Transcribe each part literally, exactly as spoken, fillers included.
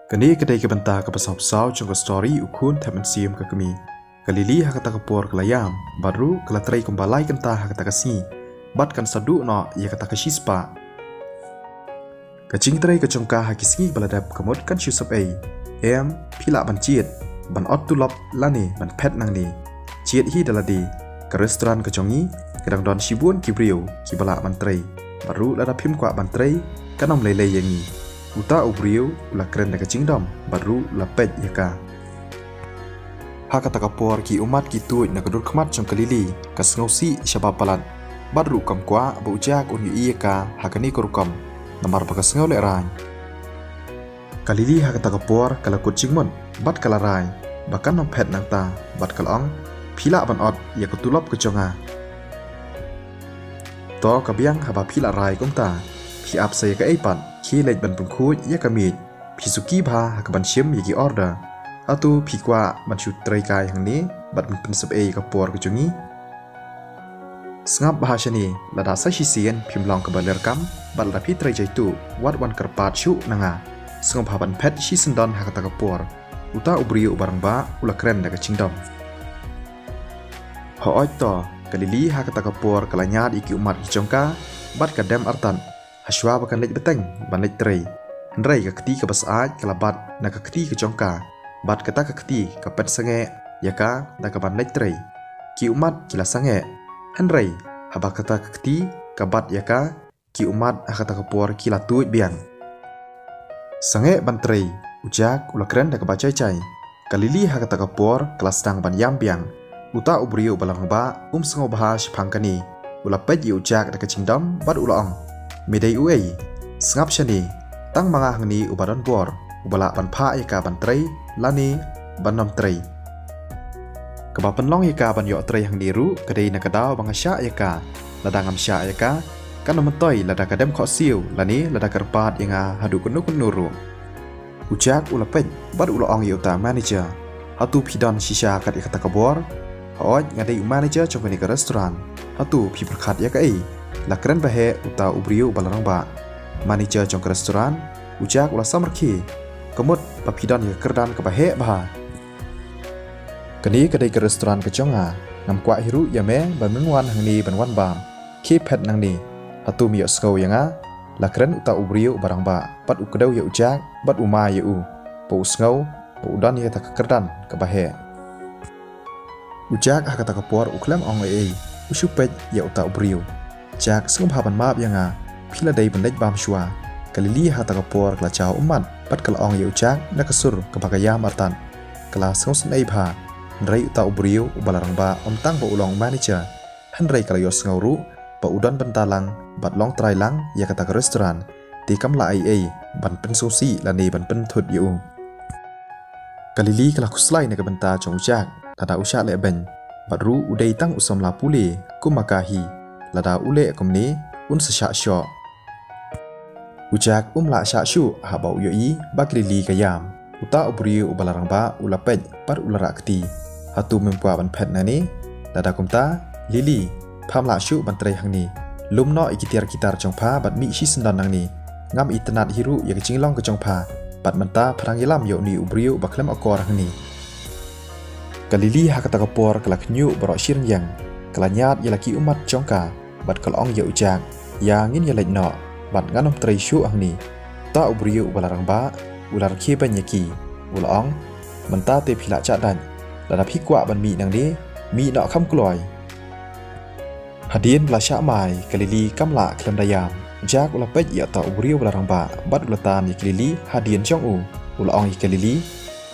Kane ka dei ka bynta kaba saw saw jong ka story U Khun Thep Mynsiem ka Kmie. Ka Lily ha kata ka por ka la ïam, bad ruh ka la trei kumba lai kynta ha kata ka sngi, bad kan sa duh noh ïa kata ka shispah. Ka jingtrei ka jong ka ha ki sngi ba la dep ka mut kan shu sep ei. Em, phi lah ban jied, ban ot tulop lane ban phet nangne. Jied hi da lade, ka restaurant ka jong ngi ka dang don shibun ki briew kiba lah ban trei. Bad ruh lada phim kwah ban trei, kan ym lei lei ïa ngi. Uta u briew u la kren da ka jingdom bad ruh u la peit ïa ka. Ha kata ka por ki ummat ki tuid na ka dur khmat jong ka Lily, ka sngewsih shabar palat. Bad ruh kam kwah ba u Jack un ïohi ïa ka ha kane ka rukom, namar ba ka sngew lehraiñ. Ka Lily ha kata ka por ka la kut jingmut bad ka la rai ba kan ym phet nangta, bad ka la ong, phi lah ban ot ïa ka tulop ka jong nga. To ka biang haba phi la rai kumta, phi ap sa ïa kaei pat, khie leit ban pynkhuid ïa ka miej. Phi suki bha ha kaban shim ïa ki order. Hato phi kwah ban shu trei kai hangne bad ban pynsep ei ïa ka por ka jong ngi? Sngap bha shane, lada sa shisien phim long kaba lyrkam, bad lada phi trei jaituh, wat wan kyrpad shuh na nga. Sngewbha ban phet shisyndon ha kata ka por. Uta u briew uba rangbah u la kren da ka jingdom. Hooid to, ka Lily ha kata ka por ka la ñiad ïa ki ummat ki jong ka, bad ka dem artat. Hashwa ba kan leit bteng ban leit trei, hynrei ka kti kaba syaid ka la bat na ka kti ka jong ka, bad kata ka kti ka pynsangeh ïa ka da kaban leit trei. Ki ummat ki la sangeh, hynrei haba kata ka kti ka bat ïa ka, ki ummat ha kata ka por ki la tuid biang. Sangeh ban trei, u Jack u la kren da kaba jai jai. Ka Lily ha kata ka por ka la sdang ban ïam biang. Uta u briew uba la rangbah um sngewbha shaphang kane. U la peit ïa u Jack da ka jingdom bad u la ong, me dei uei? Sngap shane, tang ma nga hangne uba don bor, uba lah ban phah ïa ka ban trei lane ban ym trei. Kaba pynlong ïa ka ban ïoh trei hangne ruh ka dei na ka daw ba nga shah ïa ka. Lada ngam shah ïa ka, kan ym myntoi lada ka dem khohsiew lane lada ka kyrpad ïa nga haduh kano kano ruh. U Jack u la peit bad u la ong ïa uta manager, hato phi don shisha kat ïa kata ka bor? Hooid, nga dei u manager jong kane ka restaurant. Hato phi pyrkhat ïa kaei? La kren ba heh uta u briew uba la rangbah. Manager jong ka restaurant? U Jack u la samrkhie. Ka mut ba phi don ïa ka kyrdan kaba heh bha. Kane ka dei ka restaurant ka jong nga. Ngam kwah hi ruh ïa me ban wan hangne ban wan bam. Khie phet nangne. Hato me ïohsngew ïa nga? La kren uta u briew uba rangbah bad u kdew ïa u Jack bad u mai ïa u, ba u sngew ba u don ïa kata ka kyrdan kaba heh. U Jack ha kata ka por u khlem ong ei ei, u shu peit ïa uta u briew. Jack, sngewbha ban map ïa nga, phi la dei ban leit bam shuwa. Ka Lily ha kata ka por ka la jaw ummat bad ka la ong ïa u Jack da ka sur kaba ka ïam artat. Ka la sngewsynei bha, hynrei uta u briew uba la rangbah ym tang ba u long manager, hynrei ka la ïohsngew ruh ba u don bynta lang bad long trai lang ïa kata ka restaurant, te kam lah ei ei ban pynsngewsih lane ban pynthut ïa u. Ka Lily ka la khuslai na ka bynta jong u Jack lada u shah leh beiñ, bad ruh u dei tang u samla pule kum ma ka hi. Lada u leh kumne, un sa shah shoh. U Jack um lah shah shuh haba u ïohi ba ka Lily ka ïam. Uta u briew uba la rangbah u la peit bad u la rah kti. Hato mem kwah ban phet nangne? Lada kumta, Lily, pham lah shuh ban trei hangne. Lum noh ïa ki tiar ki tar jong pha bad mih shisyndon nangne. Ngam itynnad hi ruh ïa ka jinglong ka jong pha. Bad mynta pha dang ïalam ïa une u briew uba khlem akor hangne. Ka Lily ha kata ka por ka la khñiuh baroh shi rynïeng. Ka la ñiad ïa la ki ummat jong ka bad ka la ong ïa u Jack, ïa ngin ïa leit noh bad ngan ym trei shuh hangne. Uta u briew uba la rangbah u la rkhie beiñ ïa ki. U la ong, mynta te phi lah jah dait. Lada phi kwah ban mih nangne, mih noh kham kloi. Hadien ba la shah mai, ka Lily kam lah khlem da ïam. U Jack u la peit ïa uta u briew uba la rangbah bad u la tan ïa ka Lily hadien jong u. U la ong ïa ka Lily,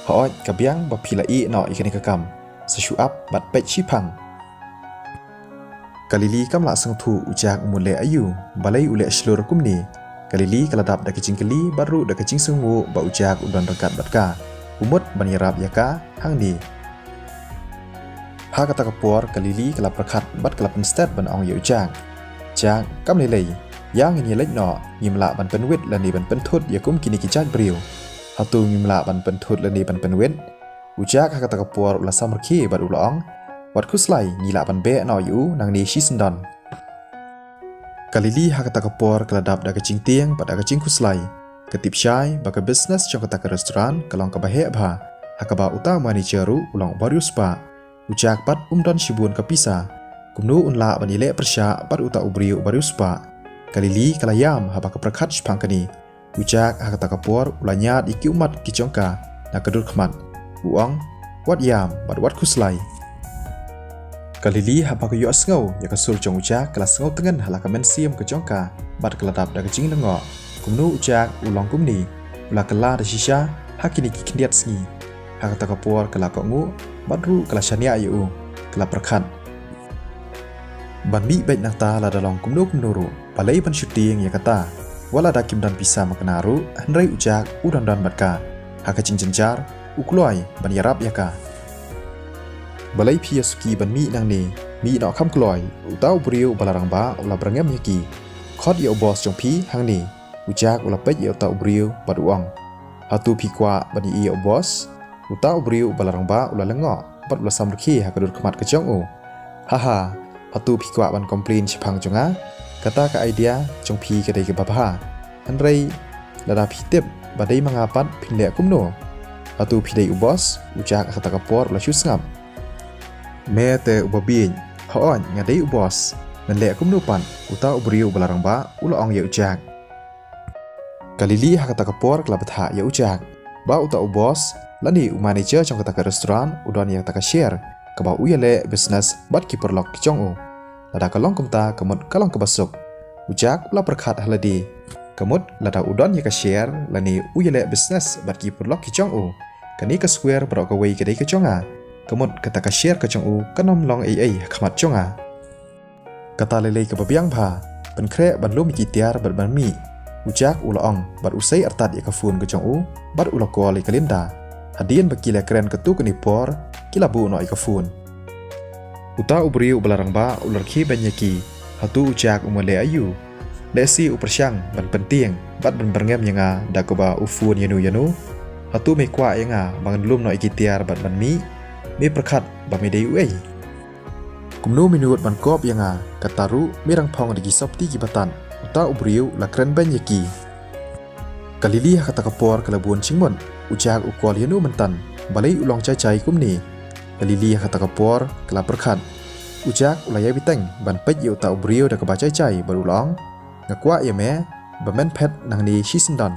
hooid, ka biang ba phi la ïeh noh ïa kane ka kam. Sa shu ap bad peit shiphang. Ka Lily kam lah sngewthuh u Jack u mut leh aïu, balei u leh shlur kumne. Ka Lily ka la dap da ka jingkylli bad ruh da ka jingsngewnguh ba u Jack u don ryngkat bad ka. U mut ban ïarap ïa ka hangne. Ha kata ka por ka Lily ka la pyrkhat bad ka la pynstet ban ong ïa u Jack, Jack, kam lei lei, ïa ngin ïa leit noh, ngim lah ban pynwit lane ban pynthut ïa kum kine ki jait briew. Hato ngim lah ban pynthut lane ban pynwit? U Jack ha kata ka por u la samrkhie bad u la ong, wat khuslai, ngi lah ban beh noh ïa u nangne shisyndon. Ka Lily ha kata ka por ka la dap da ka jingtieng bad da ka jingkhuslai. Ka tip shai ba ka business jong kata ka restaurant ka long kaba heh bha, ha kaba uta u manager ruh u long uba riewspah. U Jack pat um don shibun ka pisa, kumno un lah ban ïaleh pyrshah bad uta u briew uba riewspah. Ka Lily ka la ïam haba ka pyrkhat shaphang kane. U Jack ha kata ka por u la ñiad ïa ki ummat ki jong ka na ka dur khmat. U ong, wat ïam bad wat khuslai. Ka Lily haba ka ïohsngew ïa ka sur jong u Jack ka la sngew tngen ha la ka mynsiem ka jong ka bad ka la dap da ka jinglyngngoh. Kumno u Jack u long kumne, u la kylla da shisha ha kine ki khyndiat sngi. Ha kata ka por ka la kohnguh bad ruh ka la shaniah ïa u, ka la pyrkhat, ban mih beit nangta lada long kumno kumno ruh, balei ban shu tieng ïa kata. Wat lada kim don pisa makna ruh, hynrei u Jack u don don bad ka. Ha ka jingjynjar u kloi ban ïarap ïa ka. Balei phi ïa suki ban mih nangne? Mih noh kham kloi, uta u briew uba la rangbah u la byrngem ïa ki. Khot ïa u boss jong phi hangne. U Jack u la peit ïa uta u briew bad u ong, hato phi kwah ban ïohi ïa u boss? Uta u briew uba la rangbah u la lyngngoh bad u la sam rkhie ha ka dur khmat ka jong u. Haha, hato phi kwah ban complain shaphang jong nga? Kata ka idea jong phi ka dei kaba bha. Hynrei lada phi tip ba dei ma nga pat phin leh kumno? Hato phi dei u boss? U Jack ha kata ka por u la shu sngap. Me te uba bieit, hooid nga dei u boss. Men leh kumno pat? Uta u briew uba la rangbah u la ong ïa u Jack. Ka Lily ha kata ka por ka la bthah ïa u Jack ba uta u boss lane u manager jong kata ka restaurant u don ïa kata ka share kaba u ïaleh business bad ki paralok ki jong u. Lada ka long kumta ka mut ka long kaba suk. U Jack u la pyrkhat ha lade, ka mut lada u don ïa ka share lane u ïaleh business bad ki paralok ki jong u, kane ka square baroh kawei ka dei ka jong nga. Ka mut kata ka share ka jong u kan ym long ei ei ha khmat jong nga. Kata lei lei kaba biang bha, pynkhreh ban lum ïa ki tiar bad ban mih. U Jack u la ong bad u sei artat ïa ka phone ka jong u bad u la call ïa ka Linda. Hadien ba ki la kren katto katne por ki la buh noh ïa ka phone. Uta u briew uba la rangbah u la rkhie beiñ ïa ki. Hato u Jack u mut leh aïu? Lehse u pyrshang ban pyntieng bad ban byrngem ïa nga da kaba u phone ïano ïano. Hato me kwah ïa nga ba ngan lum noh ïa ki tiar bad ban mih? Me pyrkhat ba me dei uei? Kumno me nud ban kop ïa nga? Kata ruh me dang phong da ki sopti kiba tad. Uta u briew u la kren beiñ ïa ki. Ka Lily ha kata ka por ka la bun jingmut. U Jack u call ïano mynta? Balei u long jai jai kumne? Ka Lily ha kata ka por ka la pyrkhat. U Jack u la ïai bteng ban peit ïa uta u briew da kaba jai jai bad u la ong, nga kwah ïa me ba men phet nangne shisyndon.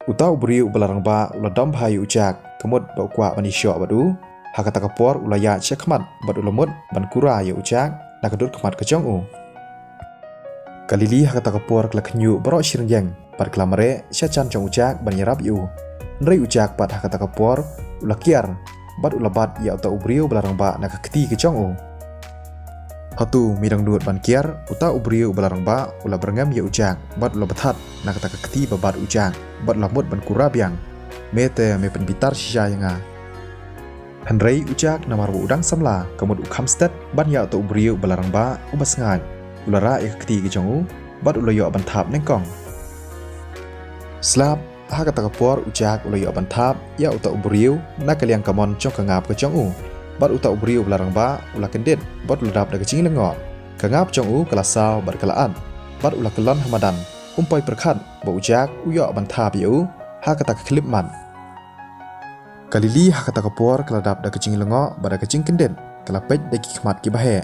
Uta u briew uba la rangbah u la dom bha ïa u Jack, ka mut ba u kwah ban ïashoh bad u. Ha kata ka por u la ïaid sha khmat bad u la mut ban kura ïa u Jack na ka dur khmat ka jong u. Ka Lily ha kata ka por ka la khñiuh baroh shi ryngïeng bad ka la mareh sha jan jong u Jack ban ïarap ïa u. Hynrei u Jack pat ha kata ka por u la kiar bad u la bat ïa uta u briew uba la rangbah na ka kti ka jong u. Hato me dang nud ban kiar? Uta u briew uba la rangbah u la byrngem ïa u Jack bad u la bthat na kata ka kti ba bat u Jack bad u la mut ban kura biang. Me te me pynbitar shisha ïa nga. Hynrei u Jack namar ba u dang samla ka mut u kham stet ban ïa uta u briew uba la rangbah uba sngaid. U la rah ïa ka kti ka jong u bad u la ïoh ban thap nyngkong. Slap, ha kata ka por u Jack u la ïoh ban thap ïa uta u briew na ka liang kamon jong ka ngap ka jong u. Bad uta u briew uba la rangbah u la kyndit bad u la dap da ka jinglyngngoh. Ka ngap jong u ka la saw bad ka la at bad u la kyllon ha madan. Um poi pyrkhat ba u Jack u ïoh ban thap ïa u ha kata ka khyllipmat. Ka Lily ha kata ka por ka la dap da ka jinglyngngoh bad da ka jingkyndit, ka la peit da ki khmat kiba heh.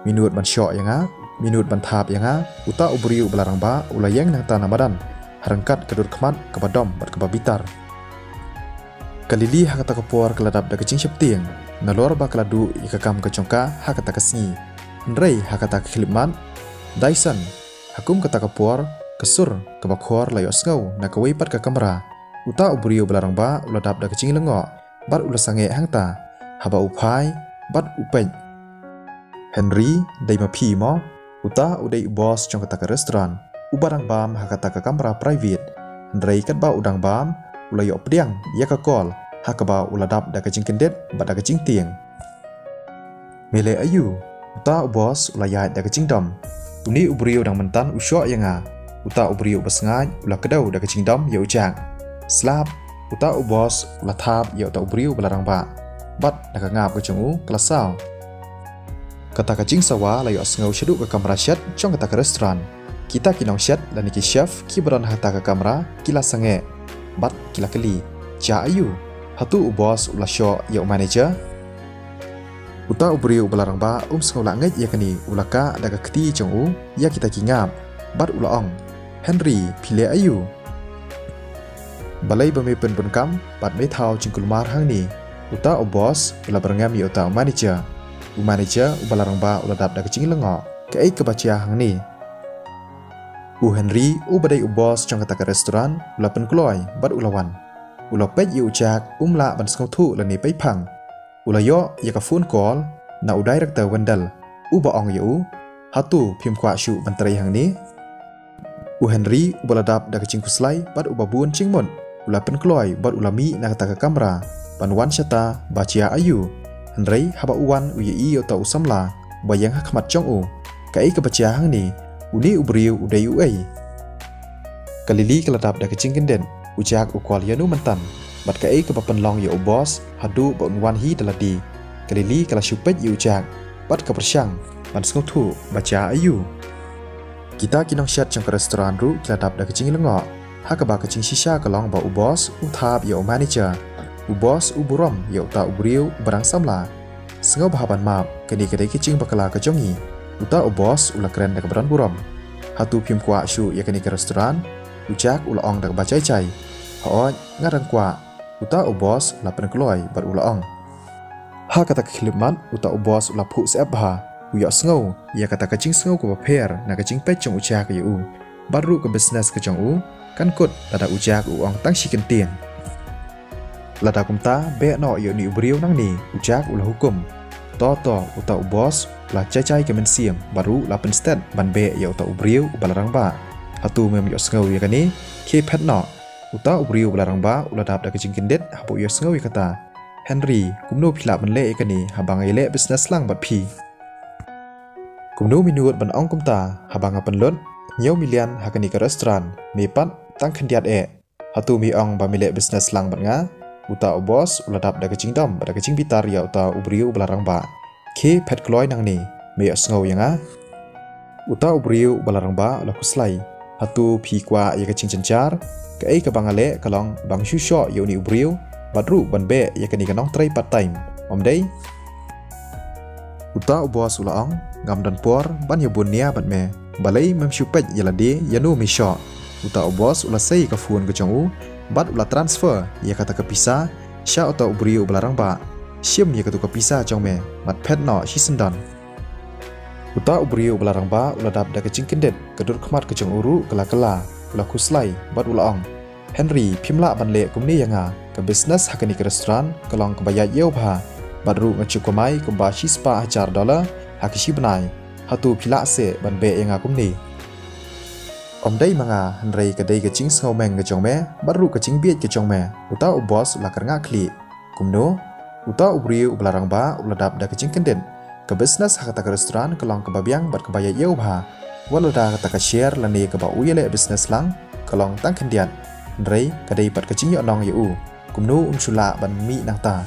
Me nud ban shoh ïa nga? Me nud ban thap ïa nga? Uta u briew uba la rangbah u la ïeng nangta na madan ha ryngkat ka dur khmat kaba dom bad kaba bitar. Ka Lily ha kata ka por ka la dap da ka jingsheptieng nalor ba ka la duh ïa ka kam ka jong ka ha kata ka sngi. Hynrei ha kata ka khyllipmat, dei san, ha kum kata ka por, ka sur kaba khor la ïohsngew na kawei pat ka kamra. Uta u briew uba la rangbah u la dap da ka jinglyngngoh bad u la sangeh hangta. Haba u phai bad u peit, Henry, dei ma phi mo? Uta u dei u boss jong kata ka restaurant uba dang bam ha kata ka kamra private. Hynrei katba u dang bam u la ïoh pdiang ïa ka call ha kaba u la dap da ka jingkyndit bad da ka jingtieng. Me leh aïu? Uta u boss u la ïaid da ka jingdom. Une u briew dang mynta u shoh ïa nga. Uta u briew uba sngaid u la kdew da ka jingdom ïa u Jack. Slap, uta u boss u la thap ïa uta u briew uba la rangbah bad na ka ngap ka jong u ka la saw. Kata ka jingsawa la ïohsngew shaduh ka kamra shet jong kata ka restaurant. Kita ki nongshet lane ki chef kiba don ha kata ka kamra ki la sangeh bad ki la kylli, "Jia aiu? Hato u boss u la shoh ïa u manager?" Uta u briew uba la rangbah um sngew lah ngeit ïa kane, u la kah da ka kti jong u ïa kita ki ngap bad u la ong, "Henry, phi leh aiu? Balei ba me pynbun kam bad me thaw jingkulmar hangne?" Uta u boss u la byrngem ïa uta u manager. U manager uba la rangbah u la dap da ka jinglyngngoh, "Kaei kaba jia hangne?" U Henry uba dei u boss jong kata ka restaurant u la pynkloi bad u la wan. U la peit ïa u Jack, um lah ban sngewthuh lane peiphang. U la ïoh ïa ka phone call na u director Wendell, uba ong ïa u, "Hato phim kwah shuh ban trei hangne?" U Henry uba la dap da ka jingkhuslai bad uba bun jingmut, u la pynkloi bad u la mih na kata ka kamra ban wan shata ba jia aiu. Hynrei haba u wan u ïohi ïa uta u samla ba ïeng ha khmat jong u. "Kaei kaba jia hangne? Une u briew u dei uei?" Ka Lily ka la dap da ka jingkyndit. U Jack u call ïano mynta? Bad kaei kaba pynlong ïa u boss haduh ba un wan hi da lade? Ka Lily ka la shu peit ïa u Jack bad ka pyrshang ban sngewthuh ba jia aiu. Kita ki nongshet jong ka restaurant ruh ki la dap da ka jinglyngngoh, ha kaba ka jingshisha ka long ba u boss u thap ïa u manager. U boss u burom ïa uta u briew uba dang samla. "Sngewbha ban map, kane ka dei ka jingbakla ka jong ngi." Uta u boss u la kren da kaba don burom. "Hato phim kwah shuh ïa kane ka restaurant?" U Jack u la ong da kaba jai jai. "Hooid, nga dang kwah." Uta u boss u la pynkloi bad u la ong. Ha kata ka khyllipmat uta u boss u la phuh syep bha. U ïohsngew ïa kata ka jingsngew kaba pher na ka jingpeit jong u Jack ïa u. Bad ruh ka business ka jong u kan kut lada u Jack u ong tang shi kyntien. "Lada kumta, beh noh ïa une u briew nangne," u Jack u la hukum. To to, uta u boss u la jai jai ka mynsiem bad ruh la pynstet ban beh ïa uta u briew uba la rangbah. "Hato mem ïohsngew ïa kane? Khie phet noh." Uta u briew uba la rangbah u la dap da ka jingkyndit haba u ïohsngew ïa kata. "Henry, kumno phi lah ban leh ïa kane haba nga ïaleh business lang bad phi? Kumno me nud ban ong kumta haba nga pynlut hynñiew million ha kane ka restaurant, me pat tang khyndiat eh? Hato me ong ba me leh business lang bad nga?" Uta u boss u la dap da ka jingdom bad da ka jingbitar ïa uta u briew uba la rangbah. "Khie phet kloi nangne, me ïohsngew ïa nga." Uta u briew uba la rangbah u la khuslai. "Hato phi kwah ïa ka jingjynjar? Kaei kaba nga leh ka long ban shu shoh ïa une u briew bad ruh ban beh ïa kane ka nongtrei part time, ym dei?" Uta u boss u la ong, "Ngam don por ban ïa bun nia bad me. Balei mem shu peit ïa lade ïano me shoh?" Uta u boss u la sei ka phone ka jong u bad u la transfer ïa kata ka pisa sha uta u briew uba la rangbah. "Shim ïa katu ka pisa jong me bad phet noh shisyndon." Uta u briew uba la rangbah u la dap da ka jingkyndit, ka dur khmat ka jong u ruh ka la kylla. U la khuslai bad u la ong, "Henry, phim lah ban leh kumne ïa nga. Ka business ha kane ka restaurant ka long kaba ïaid ïew bha, bad ruh nga ju kamai kumba shispah hajar dollar ha ka shi bnai. Hato phi lah seh ban beh ïa nga kumne?" "Ym dei ma nga, hynrei ka dei ka jingsngewmeng ka jong me bad ruh ka jingbieit ka jong me." Uta u boss u la kyrngah khlieh. "Kumno?" Uta u briew uba la rangbah u la dap da ka jingkyndit. "Ka business ha kata ka restaurant ka long kaba biang bad kaba ïaid ïew bha. Wat lada kata ka share lane kaba u ïaleh business lang ka long tang khyndiat, hynrei ka dei pat ka jingïohnong ïa u. Kumno un shu lah ban mih nangta?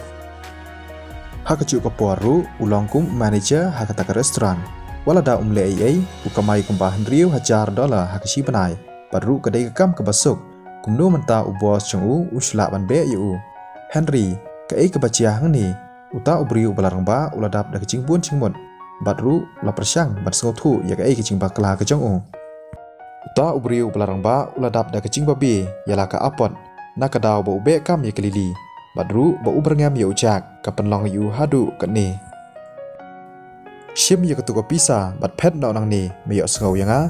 Ha kajuh ka por ruh u long kum manager ha kata ka restaurant. Wat lada um leh ei ei, u kamai kumba hynriew hajar dollar ha ka shi bnai, bad ruh ka dei ka kam kaba suk. Kumno mynta u boss jong u u shu lah ban beh ïa u? Henry, kaei kaba jia hangne?" Uta u briew uba la rangbah u la dap da ka jingbun jingmut bad ruh u la pyrshang ban sngewthuh ïa kaei ka jingbakla ka jong u. Uta u briew uba la rangbah u la dap da ka jingbabe ïa la ka apot na ka daw ba u beh kam ïa ka Lily, bad ruh ba u byrngem ïa u Jack ka pynlong ïa u haduh katne. "Shim ïa katu ka pisa bad phet noh nangne, me ïohsngew ïa nga."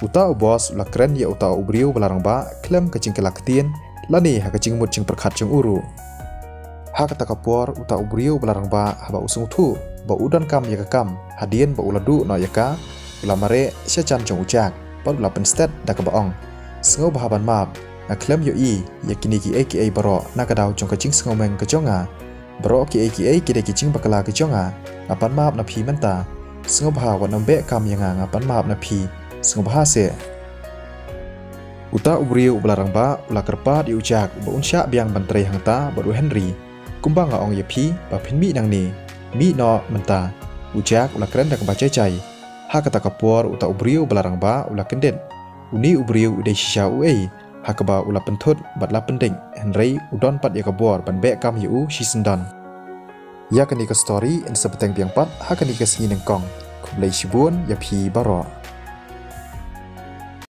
Uta u boss u la kren ïa uta u briew uba la rangbah khlem ka jingkylla ktien lane ha ka jingmut jingpyrkhat jong u ruh. Ha kata ka por uta u briew uba la rangbah haba u sngewthuh ba u donkam ïa ka kam hadien ba u la duh noh ïa ka, u la mareh sha jan jong u Jack bad u la pynstet da kaba ong, "Sngewbha ban map, nga khlem ïohi ïa kine kiei kiei baroh na ka daw jong ka jingsngewmeng ka jong nga. Baroh kiei kiei ki dei ki jingbakla ki jong nga. Nga pan map na phi mynta. Sngewbha wat nym beh kam ïa nga, nga pan map na phi. Sngewbha seh." Uta u briew uba la rangbah u la kyrpad ïa u Jack ba un shah biang ban trei hangta bad u Henry. "Kumba nga ong ïa phi ba phin mih nangne, mih noh mynta." U Jack u la kren da kaba jai jai. Ha kata ka por uta u briew uba la rangbah u la kyndit. Une u briew u dei shisha uei, ha kaba u la pynthut bad la pyndeng, hynrei u don pat ïa ka bor ban beh kam ïa u shisyndon. Ïa kane ka story yn sa bteng biang pat ha kane ka sngi nyngkong. Khublei shibun ïa phi baroh.